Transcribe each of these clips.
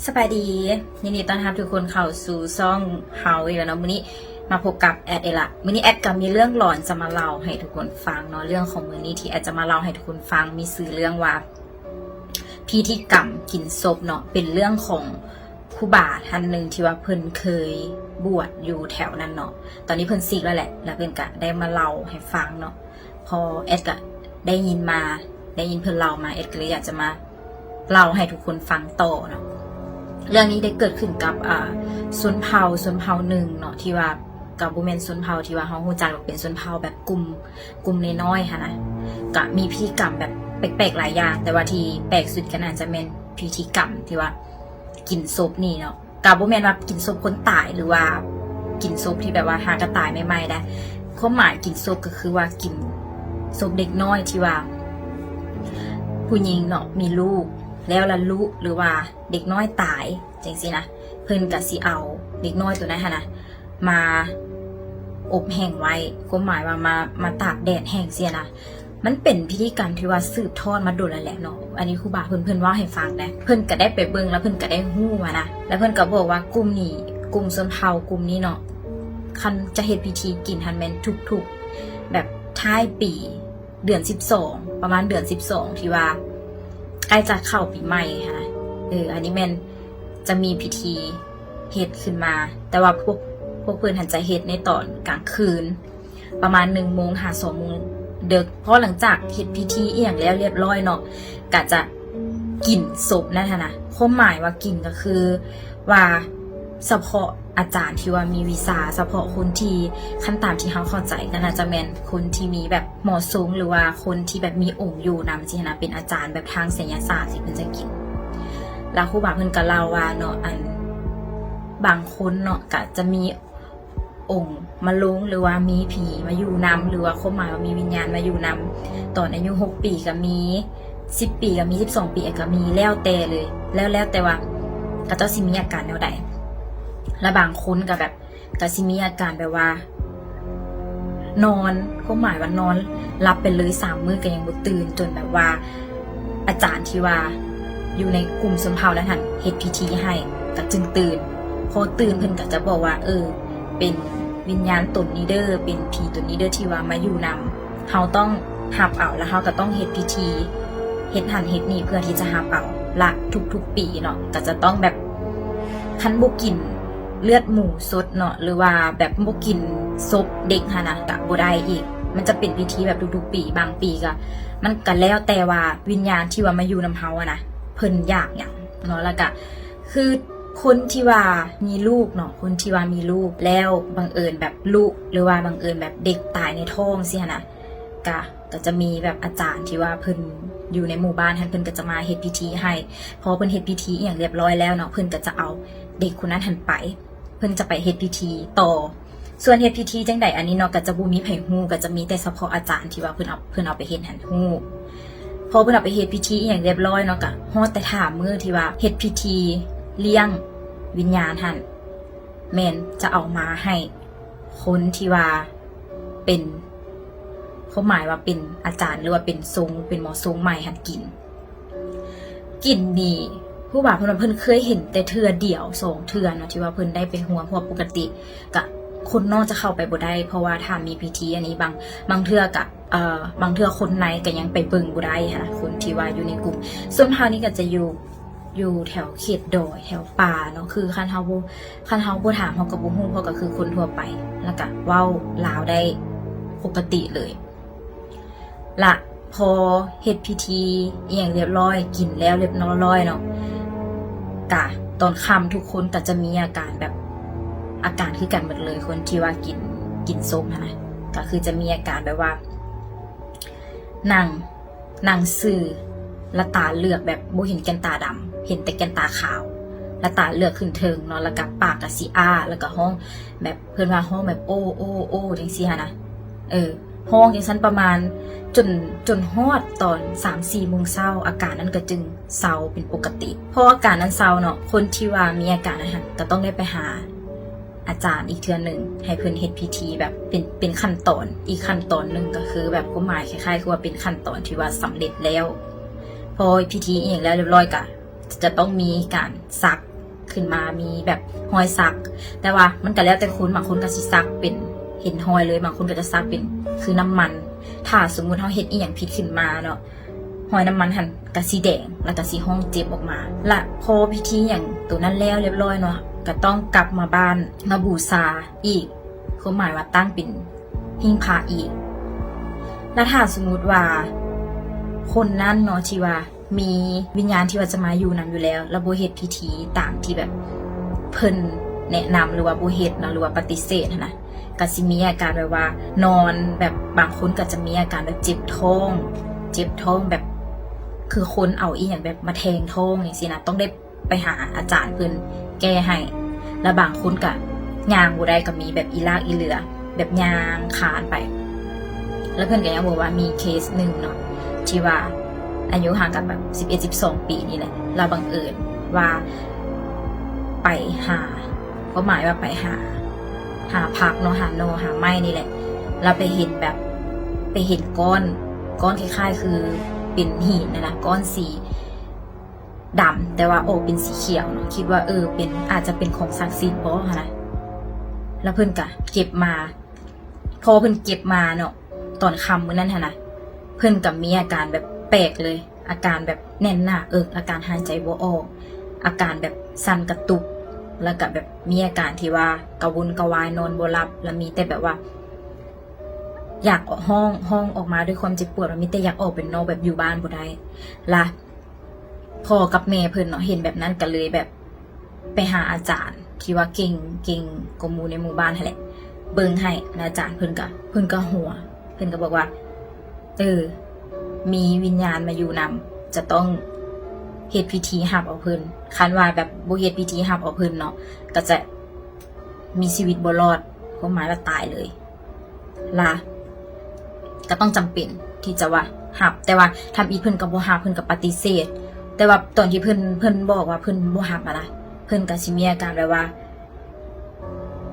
ສະບາຍດີ ຍິນດີຕ້ອນຮັບທຸກຄົນເຂົ້າສູ່ຊ່ອງເຮົາອີກແລ້ວເນາະ. ມື້ນີ້ມາພົບກັບແອດອີກລະ. ມື້ນີ້ແອດກໍມີເລື່ອງຫຼອນຈະມາເລົ່າໃຫ້ທຸກຄົນຟັງເນາະ. ເລື່ອງຂອງມື້ນີ້ທີ່ແອດຈະມາເລົ່າໃຫ້ທຸກຄົນຟັງ ມີຊື່ເລື່ອງວ່າ ພິທີກຳກິນສົບເນາະ. ເປັນເລື່ອງຂອງຄູບາທ່ານໜຶ່ງທີ່ວ່າເພິ່ນເຄີຍບວດຢູ່ແຖວນັ້ນເນາະ. ຕອນນີ້ເພິ່ນສິກແລ້ວແຫຼະ ແລ້ວເພິ່ນກະໄດ້ມາເລົ່າໃຫ້ຟັງເນາະ. ພໍແອດກະໄດ້ຍິນມາ ໄດ້ຍິນເພິ່ນເລົ່າມາ ແອດກໍເລີຍຢາກຈະມາເລົ່າໃຫ້ທຸກຄົນຟັງຕໍ່ເນາະ. ເລື່ອງນີ້ໄດ້ເກີດຂຶ້ນກັບ ອ່າ ຊົນເຜົ່າ ຊົນເຜົ່າໜຶ່ງເນາະ ທີ່ວ່າ ກໍບໍ່ແມ່ນຊົນເຜົ່າທີ່ວ່າເຮົາຮູ້ຈັກດອກ ເປັນຊົນເຜົ່າແບບກຸ່ມ ກຸ່ມນ້ອຍໆຫັ້ນນະ. ກະມີພິທີກຳແບບແປກໆຫຼາຍຢ່າງ ແຕ່ວ່າທີ່ແປກສຸດກໍໜ້າຈະແມ່ນພິທີກຳທີ່ວ່າກິນສົບນີ້ເນາະ. ກະບໍ່ແມ່ນວ່າກິນສົບຄົນຕາຍ ຫຼືວ່າກິນສົບທີ່ແບບວ່າຫາກະຕາຍໃໝ່ໆໄດ໋. ຄວາມໝາຍກິນສົບກໍຄືວ່າກິນສົບເດັກນ້ອຍທີ່ວ່າຜູ້ຍິງເນາະ ມີລູກແລ້ວລະລຸ ຫຼືວ່າເດັກນ້ອຍຕາຍຈັ່ງຊີ້ນະ ເພິ່ນກະຊິເອົາເດັກນ້ອຍໂຕນັ້ນຫັ້ນນະ ມາອົບແຫ້ງໄວ້ ຄວາມໝາຍວ່າມາ ມາຕາກແດດແຫ້ງຊີ້ນະ. ມັນເປັນພິທີກຳທີ່ວ່າສືບທອດມາດົນແລ້ວແຫຼະເນາະ. ອັນນີ້ຄູບາເພິ່ນ ເພິ່ນເວົ້າໃຫ້ຟັງນະ. ເພິ່ນກະໄດ້ໄປເບິ່ງ ແລ້ວເພິ່ນກະໄດ້ຮູ້ຫັ້ນນະ. ແລ້ວເພິ່ນກະບອກວ່າກຸ່ມນີ້ ກຸ່ມຊົນເຜົ່າກຸ່ມນີ້ເນາະ ຄັນຈະເຮັດພິທີກິນຫັ້ນແມ່ນທຸກໆ ແບບທ້າຍປີ ເດືອນສິບສອງ ປະມານເດືອນສິບສອງ ທີ່ວ່າໃກ້ຈະເຂົ້າປີໃໝ່ຫັ້ນນະ. ເອີ ອັນນີ້ແມ່ນຈະມີພິທີເຮັດຂຶ້ນມາ ແຕ່ວ່າພວກ ພວກເພິ່ນຫັ້ນຈະເຮັດໃນຕອນກາງຄືນ ປະມານໜຶ່ງໂມງຫາສອງໂມງເດິກ. ພໍຫຼັງຈາກເຮັດພິທີອີ່ຫຍັງແລ້ວລຽບລ້ອຍເນາະ ກະຈະກິນສົບນັ້ນຫັ້ນນະ. ຄວາມໝາຍວ່າກິນກໍຄືວ່າ ສະເພາະອາຈານທີ່ວ່າມີວິຊາ ສະເພາະຄົນທີ່ ຄັນຕາມທີ່ເຮົາເຂົ້າໃຈກໍໜ້າຈະແມ່ນຄົນທີ່ມີແບບໝໍຊົງ ຫຼືວ່າຄົນທີ່ແບບມີອົງຢູ່ນຳຊີ້ນະ ເປັນອາຈານແບບທາງໄສຍະສາດທີ່ເພິ່ນຈະກິນ. ແລ້ວຄູບາເພິ່ນກໍເລົ່າວ່າເນາະ ອັນ ບາງຄົນເນາະ ກໍຈະມີອົງມາລົງ ຫຼືວ່າມີຜີມາຢູ່ນຳ ຫຼືວ່າຄວາມໝາຍວ່າມີວິນຍານມາຢູ່ນຳ ຕອນອາຍຸຫົກປີກໍມີ ສິບປີກໍມີ ສິບສອງປີກໍມີ ແລ້ວແຕ່ເລີຍ ແລ້ວ ແລ້ວແຕ່ວ່າເຂົາເຈົ້າຊິມີອາການແນວໃດ. ແລະບາງຄົນກໍແບບ ກໍຊິມີອາການແບບວ່າ ນອນ ຄວາມໝາຍວ່ານອນຫຼັບໄປເລີຍ ສາມມື້ກໍຍັງບໍ່ຕື່ນ ຈົນແບບວ່າອາຈານທີ່ວ່າຢູ່ໃນກຸ່ມຊົນເຜົ່ານັ້ນຫັ້ນເຮັດພິທີໃຫ້ ກໍຈຶ່ງຕື່ນ. ພໍຕື່ນເພິ່ນກໍຈະບອກວ່າ ເອີ ເປັນວິນຍານຕົນນີ້ເດີ ເປັນຜີຕົນນີ້ເດີທີ່ວ່າມາຢູ່ນຳ ເຮົາຕ້ອງຮັບເອົາ ແລ້ວເຮົາກໍຕ້ອງເຮັດພິທີ ເຮັດຫັ້ນເຮັດນີ້ເພື່ອທີ່ຈະຮັບເອົາ. ລະທຸກໆປີເນາະ ກໍຈະຕ້ອງແບບ ຄັນບໍ່ກິນເລືອດໝູສົດເນາະ ຫຼືວ່າແບບບໍ່ກິນສົບເດັກຫັ້ນນະ ກະບໍ່ໄດ້ອີກ. ມັນຈະເປັນພິທີແບບທຸກໆປີ ບາງປີກະ ມັນກະແລ້ວແຕ່ວ່າວິນຍານທີ່ວ່າມາຢູ່ນຳເຮົາຫັ້ນນະ ເພິ່ນຢາກຫຍັງເນາະ. ລະກະຄືຄົນທີ່ວ່າມີລູກເນາະ ຄົນທີ່ວ່າມີລູກແລ້ວບັງເອີນແບບລຸ ຫຼືວ່າບັງເອີນແບບເດັກຕາຍໃນທ້ອງຊີ້ຫັ້ນນະ ກະ ກໍຈະມີແບບອາຈານທີ່ວ່າເພິ່ນຢູ່ໃນໝູ່ບ້ານຫັ້ນ ເພິ່ນກໍຈະມາເຮັດພິທີໃຫ້. ພໍເພິ່ນເຮັດພິທີອີ່ຫຍັງລຽບລ້ອຍແລ້ວເນາະ ເພິ່ນກໍຈະເອົາເດັກຄົນນັ້ນຫັ້ນໄປ ເພິ່ນຈະໄປເຮັດພິທີຕໍ່. ສ່ວນເຮັດພິທີຈັ່ງໃດອັນນີ້ເນາະ ກໍຈະບໍ່ມີໃຜຮູ້ ກໍຈະມີແຕ່ສະເພາະອາຈານທີ່ວ່າເພິ່ນເອົາ ເພິ່ນເອົາໄປເຮັດຫັ້ນຮູ້. ພໍເພິ່ນເອົາໄປເຮັດພິທີອີ່ຫຍັງລຽບລ້ອຍເນາະ ກໍຮອດແຕ່ຖ້າມື້ທີ່ວ່າເຮັດພິທີລ້ຽງວິນຍານຫັ້ນ ແມ່ນຈະເອົາມາໃຫ້ຄົນທີ່ວ່າເປັນ ຄວາມໝາຍວ່າເປັນອາຈານ ຫຼືວ່າເປັນຊົງ ເປັນໝໍຊົງໃໝ່ຫັ້ນກິນ. ກິນນີ້ ຜູ້ວ່າເພິ່ນວ່າເພິ່ນເຄີຍເຫັນແຕ່ເທື່ອດຽວສອງເທື່ອເນາະ ທີ່ວ່າເພິ່ນໄດ້ໄປຮ່ວມ ເພາະວ່າປົກກະຕິກະຄົນນອກຈະເຂົ້າໄປບໍ່ໄດ້ ເພາະວ່າຖ້າມີພິທີອັນນີ້ ບາງ ບາງເທື່ອກະ ເອີ ບາງເທື່ອຄົນໃນກະຍັງໄປເບິ່ງບໍ່ໄດ້ຫັ້ນນະ ຄົນທີ່ວ່າຢູ່ໃນກຸ່ມ. ຊົນເຜົ່ານີ້ກະຈະຢູ່ ຢູ່ແຖວເຂດດອຍ ແຖວປ່າເນາະ ຄືຄັນເຮົາບໍ່ ຄັນເຮົາບໍ່ຖາມເຮົາກໍບໍ່ຮູ້ ເພາະກໍຄືຄົນທົ່ວໄປ ແລ້ວກະເວົ້າລາວໄດ້ປົກກະຕິເລີຍ. ລະພໍເຮັດພິທີອີ່ຫຍັງລຽບລ້ອຍ ກິນແລ້ວລຽບຮ້ອຍເນາະ ກະຕອນຄ່ຳທຸກຄົນກໍຈະມີອາການແບບ ອາການຄືກັນໝົດເລີຍ ຄົນທີ່ວ່າກິນ ກິນສົບຫັ້ນນະ ກໍຄືຈະມີອາການແບບວ່າ ໜັງ ໜັງຊື່ ລະຕາເຫຼືອກແບບບໍ່ເຫັນແກ່ນຕາດຳ ເຫັນແຕ່ແກ່ນຕາຂາວ ລະຕາເຫຼືອກຂຶ້ນເທິງເນາະ ລະກະປາກກະຊິອ້າ ລະກະຮ້ອງແບບ ເພິ່ນວ່າຮ້ອງແບບ ໂອ້ ໂອ້ ໂອ້ ຈັ່ງຊີ້ຫັ້ນນະ ເອີ ຮ້ອງຈັ່ງຊັ້ນປະມານ ຈົນ ຈົນຮອດຕອນສາມສີ່ໂມງເຊົ້າ ອາການນັ້ນກະຈຶ່ງເຊົາເປັນປົກກະຕິ. ພໍອາການນັ້ນເຊົາເນາະ ຄົນທີ່ວ່າມີອາການຫັ້ນກະຕ້ອງໄດ້ໄປຫາ ອາຈານອີກເທື່ອໜຶ່ງ ໃຫ້ເພິ່ນເຮັດພິທີແບບເປັນ ເປັນຂັ້ນຕອນ ອີກຂັ້ນຕອນໜຶ່ງ ກໍຄືແບບຄວາມໝາຍຄ້າຍໆຄືວ່າເປັນຂັ້ນຕອນທີ່ວ່າສຳເລັດແລ້ວ. ພໍພິທີອີ່ຫຍັງແລ້ວລຽບຮ້ອຍ ກໍຈະຕ້ອງມີການສັກ ຂຶ້ນມາ ມີແບບຮອຍສັກ ແຕ່ວ່າມັນກໍແລ້ວແຕ່ຄົນ ບາງຄົນກໍຊິສັກເປັນເຫັນຮອຍເລີຍ ບາງຄົນກໍຈະສັກເປັນຄືນ້ຳມັນ. ຖ້າສົມມຸດເຮົາເຮັດອີ່ຫຍັງຜິດຂຶ້ນມາເນາະ ຮອຍນ້ຳມັນຫັ້ນກໍຊິແດງ ແລ້ວກໍຊິຮ້ອງເຈັບອອກມາ. ລະພໍພິທີຫຍັງໂຕນັ້ນແລ້ວລຽບລ້ອຍເນາະ ກໍຕ້ອງກັບມາບ້ານມາບູຊາອີກ ຄວາມໝາຍວ່າຕັ້ງເປັນຫິ້ງພະອີກ. ລະຖ້າສົມມຸດວ່າຄົນນັ້ນເນາະ ທີ່ວ່າ ມີວິນຍານທີ່ວ່າຈະມາຢູ່ນຳຢູ່ແລ້ວ ແລ້ວບໍ່ເຮັດພິທີຕາມທີ່ແບບເພິ່ນແນະນຳ ຫຼືວ່າບໍ່ເຮັດເນາະ ຫຼືວ່າປະຕິເສດຫັ້ນນະ ກໍຊິມີອາການແບບວ່ານອນ ແບບບາງຄົນກໍຈະມີອາການແບບເຈັບທ້ອງ ເຈັບທ້ອງແບບ ຄືຄົນເອົາອີ່ຫຍັງແບບມາແທງທ້ອງຈັ່ງຊີ້ນະ ຕ້ອງໄດ້ໄປຫາອາຈານເພິ່ນແກ້ໃຫ້. ແລ້ວບາງຄົນກໍຍ່າງບໍ່ໄດ້ ກໍມີແບບອີລາກອີເຫຼືອ ແບບຍ່າງຄານໄປ. ແລ້ວເພິ່ນກໍຍັງບອກວ່າມີເຄສໜຶ່ງເນາະ ທີ່ວ່າອາຍຸຫ່າງກັນແບບສິບເອັດ ສິບສອງປີນີ້ແຫຼະ ລະບັງເອີນວ່າໄປຫາ ຄວາມໝາຍວ່າໄປຫາ ຫາຜັກເນາະ ຫາໜໍ່ ຫາໄມ້ນີ້ແຫຼະ ລະໄປເຫັນແບບ ໄປເຫັນກ້ອນ ກ້ອນຄ້າຍໆຄືເປັນຫີນຫັ້ນນະ ກ້ອນສີ ດຳ ແຕ່ວ່າອອກເປັນສີຂຽວເນາະ ຄິດວ່າ ເອີ ເປັນ ອາດຈະເປັນຂອງສັກສິດບໍຫັ້ນນະ. ແລ້ວເພິ່ນກະເກັບມາ ພໍເພິ່ນເກັບມາເນາະ ຕອນຄ່ຳມື້ນັ້ນຫັ້ນນະ ເພິ່ນກະມີອາການແບບແປກເລີຍ ອາການແບບແໜ້ນໜ້າເອິກ ອາການຫາຍໃຈບໍ່ອອກ ອາການແບບສັ່ນກະຕຸກ ແລ້ວກະແບບມີອາການທີ່ວ່າກະວົນກະວາຍ ນອນບໍ່ຫຼັບ ແລ້ວມີແຕ່ແບບວ່າ ຢາກຮ້ອງ ຮ້ອງອອກມາດ້ວຍຄວາມເຈັບປວດ ວ່າມີແຕ່ຢາກອອກໄປນອກ ແບບຢູ່ບ້ານບໍ່ໄດ້. ລະພໍ່ກັບແມ່ເພິ່ນເນາະ ເຫັນແບບນັ້ນກໍເລີຍແບບໄປຫາອາຈານທີ່ວ່າເກັ່ງ ເກັ່ງກວ່າໝູ່ໃນໝູ່ບ້ານຫັ້ນແຫຼະ ເບິ່ງໃຫ້ ອາຈານເພິ່ນກໍ ເພິ່ນກໍຫົວ ເພິ່ນກໍບອກວ່າ ເອີ ມີວິນຍານມາຢູ່ນຳ ຈະຕ້ອງເຮັດພິທີຮັບເອົາເພິ່ນ ຄັນວ່າແບບບໍ່ເຮັດພິທີຮັບເອົາເພິ່ນເນາະ ກໍຈະມີຊີວິດບໍ່ລອດ ຄວາມໝາຍວ່າຕາຍເລີຍ. ລະກໍຕ້ອງຈຳເປັນທີ່ຈະວ່າຮັບ ແຕ່ວ່າທຳອິດເພິ່ນກໍບໍ່ຮັບ ເພິ່ນກໍປະຕິເສດ. ແຕ່ວ່າຕອນທີ່ເພິ່ນ ເພິ່ນບອກວ່າເພິ່ນບໍ່ຮັບຫັ້ນນະ ເພິ່ນກໍຊິມີອາການແບບວ່າ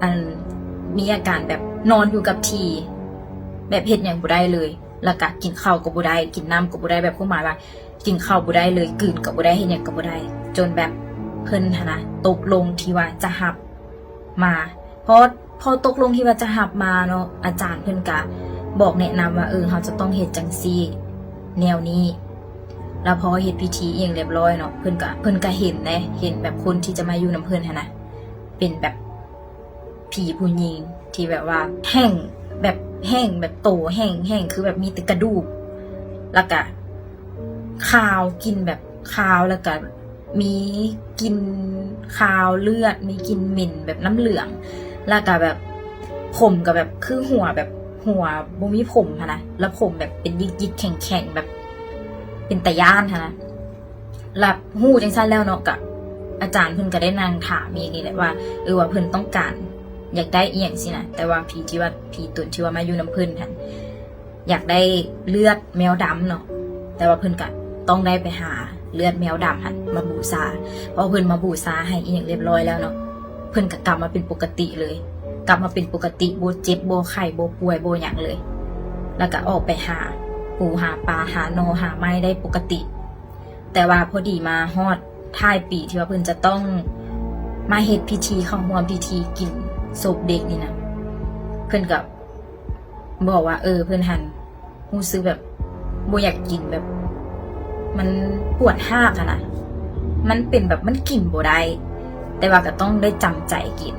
ອັນ ມີອາການແບບນອນຢູ່ກັບທີ່ ແບບເຮັດຫຍັງບໍ່ໄດ້ເລີຍ ແລ້ວກໍກິນເຂົ້າກໍບໍ່ໄດ້ ກິນນ້ຳກໍບໍ່ໄດ້ ແບບຄວາມໝາຍວ່າກິນເຂົ້າບໍ່ໄດ້ເລີຍ ກືນກໍບໍ່ໄດ້ ເຮັດຫຍັງກໍບໍ່ໄດ້ ຈົນແບບເພິ່ນຫັ້ນນະ ຕົກລົງທີ່ວ່າຈະຮັບມາ ພໍ ພໍຕົກລົງທີ່ວ່າຈະຮັບມາເນາະ ອາຈານເພິ່ນກະບອກແນະນຳວ່າ ເອີ ເຮົາຈະຕ້ອງເຮັດຈັ່ງຊີ້ ແນວນີ້. ແລ້ວພໍເຮັດພິທີອີ່ຫຍັງລຽບລ້ອຍເນາະ ເພິ່ນກະ ເພິ່ນກະເຫັນເດ້ ເຫັນແບບຄົນທີ່ຈະມາຢູ່ນຳເພິ່ນຫັ້ນນະ ເປັນແບບຜີຜູ້ຍິງທີ່ແບບວ່າແຫ້ງ ແບບແຫ້ງ ແບບໂຕແຫ້ງ ແຫ້ງ ຄືແບບມີແຕ່ກະດູກ ແລ້ວກະຄາວ ກິ່ນແບບຄາວ ແລ້ວກະ ມີກິ່ນຄາວເລືອດ ມີກິ່ນເໝັນແບບນ້ຳເຫຼືອງ ແລ້ວກະແບບຜົມກະແບບຄືຫົວແບບຫົວບໍ່ມີຜົມຫັ້ນນະ ແລ້ວຜົມແບບເປັນຫຍິກໆແຂງໆ ແບບເປັນຕາຢ້ານຫັ້ນນະ. ລະຮູ້ຈັ່ງຊັ້ນແລ້ວເນາະ ກະອາຈານເພິ່ນກະໄດ້ນັ່ງຖາມອີກນີ້ແຫຼະວ່າ ເອີ ວ່າເພິ່ນຕ້ອງການຢາກໄດ້ອີ່ຫຍັງຊີ້ນະ ແຕ່ວ່າຜີທີ່ວ່າ ຜີຕົນທີ່ວ່າມາຢູ່ນຳເພິ່ນຫັ້ນ ຢາກໄດ້ເລືອດແມວດຳເນາະ ແຕ່ວ່າເພິ່ນກະຕ້ອງໄດ້ໄປຫາເລືອດແມວດຳຫັ້ນມາບູຊາ. ພໍເພິ່ນມາບູຊາໃຫ້ອີ່ຫຍັງລຽບລ້ອຍແລ້ວເນາະ ເພິ່ນກະກັບມາເປັນປົກກະຕິເລີຍ ກັບມາເປັນປົກກະຕິ ບໍ່ເຈັບ ບໍ່ໄຂ້ ບໍ່ປ່ວຍ ບໍ່ຫຍັງເລີຍ ແລ້ວກະອອກໄປຫາປູຫາປາ ຫາໜໍ່ຫາໄມ້ໄດ້ປົກກະຕິ. ແຕ່ວ່າພໍດີມາຮອດທ້າຍປີທີ່ວ່າເພິ່ນຈະຕ້ອງມາເຮັດພິທີ ເຂົ້າຮ່ວມພິທີກິນສົບເດັກນີ້ນະ ເພິ່ນກະ ບອກວ່າ ເອີ ເພິ່ນຫັ້ນຮູ້ສຶກແບບບໍ່ຢາກກິນ ແບບມັນປວດຮາກຫັ້ນນະ ມັນເປັນແບບມັນກິນບໍ່ໄດ້ ແຕ່ວ່າກໍຕ້ອງໄດ້ຈຳໃຈກິນ.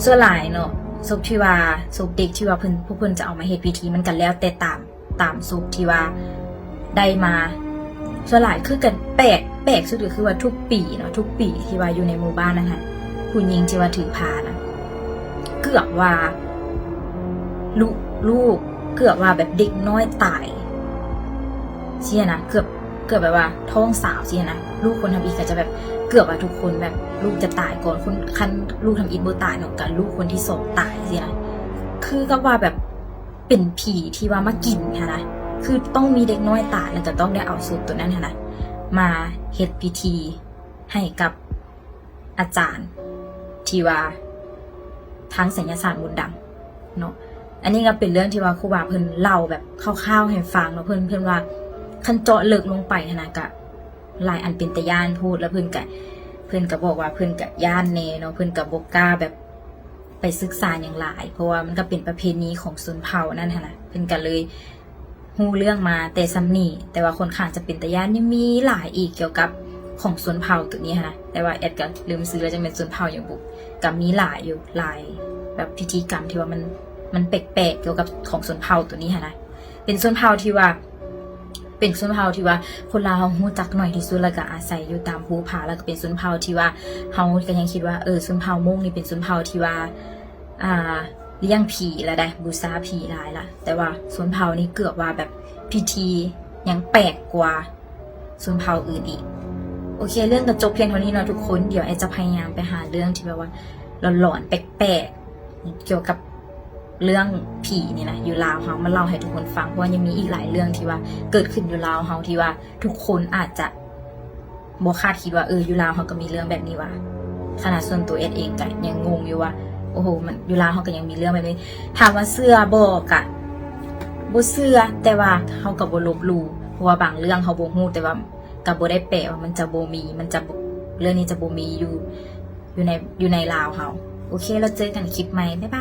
ສ່ວນຫຼາຍເນາະ ສົບທີ່ວ່າ ສົບເດັກທີ່ວ່າເພິ່ນ ພວກເພິ່ນຈະເອົາມາເຮັດພິທີ ມັນກໍແລ້ວແຕ່ຕາມ ຕາມສົບທີ່ວ່າໄດ້ມາ. ສ່ວນຫຼາຍຄືກັນ ແປກ ແປກສຸດກໍຄືວ່າທຸກປີເນາະ ທຸກປີທີ່ວ່າຢູ່ໃນໝູ່ບ້ານນັ້ນຫັ້ນ ຜູ້ຍິງທີ່ວ່າຖືພານະ ເກືອບວ່າລູກ ລູກ ເກືອບວ່າແບບເດັກນ້ອຍຕາຍຊີ້ນະ ເກືອບ ເກືອບແບບວ່າທ້ອງສາວຊີ້ນະ ລູກຄົນທຳອິດກໍຈະແບບ ເກືອບວ່າທຸກຄົນແບບລູກຈະຕາຍກ່ອນ ຄົນ ຄັນລູກທຳອິດບໍ່ຕາຍເນາະ ກໍລູກຄົນທີສອງຕາຍຊີ້ນະ ຄືກັບວ່າແບບ ເປັນຜີທີ່ວ່າມາກິນຫັ້ນນະ ຄືຕ້ອງມີເດັກນ້ອຍຕາຍ ແລ້ວກໍຕ້ອງໄດ້ເອົາສົບໂຕນັ້ນຫັ້ນນະ ມາເຮັດພິທີໃຫ້ກັບອາຈານທີ່ວ່າທາງໄສຍະສາດມົນດຳເນາະ. ອັນນີ້ກໍເປັນເລື່ອງທີ່ວ່າຄູບາເພິ່ນເລົ່າແບບຄ່າວໆໃຫ້ຟັງເນາະ ເພິ່ນ ເພິ່ນວ່າຄັນເຈາະເລິກລົງໄປຫັ້ນນະ ກະ ຫຼາຍອັນເປັນຕາຢ້ານໂພດ ແລ້ວເພິ່ນກະ ເພິ່ນກໍບອກວ່າເພິ່ນກໍຢ້ານແດ່ເນາະ ເພິ່ນກໍບໍ່ກ້າແບບໄປສຶກສາຫຍັງຫຼາຍ ເພາະວ່າມັນກໍເປັນປະເພນີຂອງຊົນເຜົ່ານັ້ນຫັ້ນນະ ເພິ່ນກໍເລີຍຮູ້ເລື່ອງມາແຕ່ສ່ຳນີ້ ແຕ່ວ່າຂ້ອນຂ້າງຈະເປັນຕາຢ້ານ ຍັງມີຫຼາຍອີກກ່ຽວກັບຂອງຊົນເຜົ່າໂຕນີ້ຫັ້ນນະ ແຕ່ວ່າແອດກໍລືມຊື່ແລ້ວ ຈັກແມ່ນຊົນເຜົ່າຫຍັງບຸ ກໍມີຫຼາຍຢູ່ ຫຼາຍແບບພິທີກຳທີ່ວ່າມັນ ມັນແປກໆກ່ຽວກັບຂອງຊົນເຜົ່າໂຕນີ້ຫັ້ນນະ ເປັນຊົນເຜົ່າທີ່ວ່າ ເປັນຊົນເຜົ່າທີ່ວ່າຄົນລາວເຮົາຮູ້ຈັກໜ້ອຍທີ່ສຸດ ແລ້ວກໍອາໄສຢູ່ຕາມພູຜາ ແລ້ວກໍເປັນຊົນເຜົ່າທີ່ວ່າເຮົາກໍຍັງຄິດວ່າ ເອີ ຊົນເຜົ່າມົ້ງນີ້ເປັນຊົນເຜົ່າທີ່ວ່າ ອ່າ ລ້ຽງຜີລະໄດ໋ ບູຊາຜີຫຼາຍລະ ແຕ່ວ່າຊົນເຜົ່ານີ້ເກືອບວ່າແບບພິທີຍັງແປກກວ່າຊົນເຜົ່າອື່ນອີກ. ໂອເຄ ເລື່ອງກໍຈົບພຽງເທົ່ານີ້ເນາະທຸກຄົນ ດຽວແອດຈະພະຍາຍາມໄປຫາເລື່ອງທີ່ແບບວ່າຫຼອນໆ ແປກໆ ກ່ຽວກັບເລື່ອງຜີນີ້ນະ ຢູ່ລາວເຮົາມາເລົ່າໃຫ້ທຸກຄົນຟັງ ເພາະວ່າຍັງມີອີກຫຼາຍເລື່ອງທີ່ວ່າເກີດຂຶ້ນຢູ່ລາວເຮົາ ທີ່ວ່າທຸກຄົນອາດຈະບໍ່ຄາດຄິດວ່າ ເອີ ຢູ່ລາວເຮົາກໍມີເລື່ອງແບບນີ້ຫວາ. ຂະໜາດສ່ວນຕົວແອດເອງກໍຍັງງົງຢູ່ວ່າ ໂອ້ໂຫ ມັນ ຢູ່ລາວເຮົາກໍຍັງມີເລື່ອງແບບນີ້. ຖາມວ່າເຊື່ອບໍ່? ກະບໍ່ເຊື່ອ ແຕ່ວ່າເຮົາກໍບໍ່ລົບຫຼູ່ ເພາະວ່າບາງເລື່ອງເຮົາບໍ່ຮູ້ ແຕ່ວ່າກໍບໍ່ໄດ້ແປວ່າມັນຈະບໍ່ມີ ມັນຈະ ເລື່ອງນີ້ຈະບໍ່ມີຢູ່ ຢູ່ໃນ ຢູ່ໃນລາວເຮົາ. ໂອເຄ ແລ້ວເຈີກັນຄລິບໃໝ່ ບາຍບາຍ.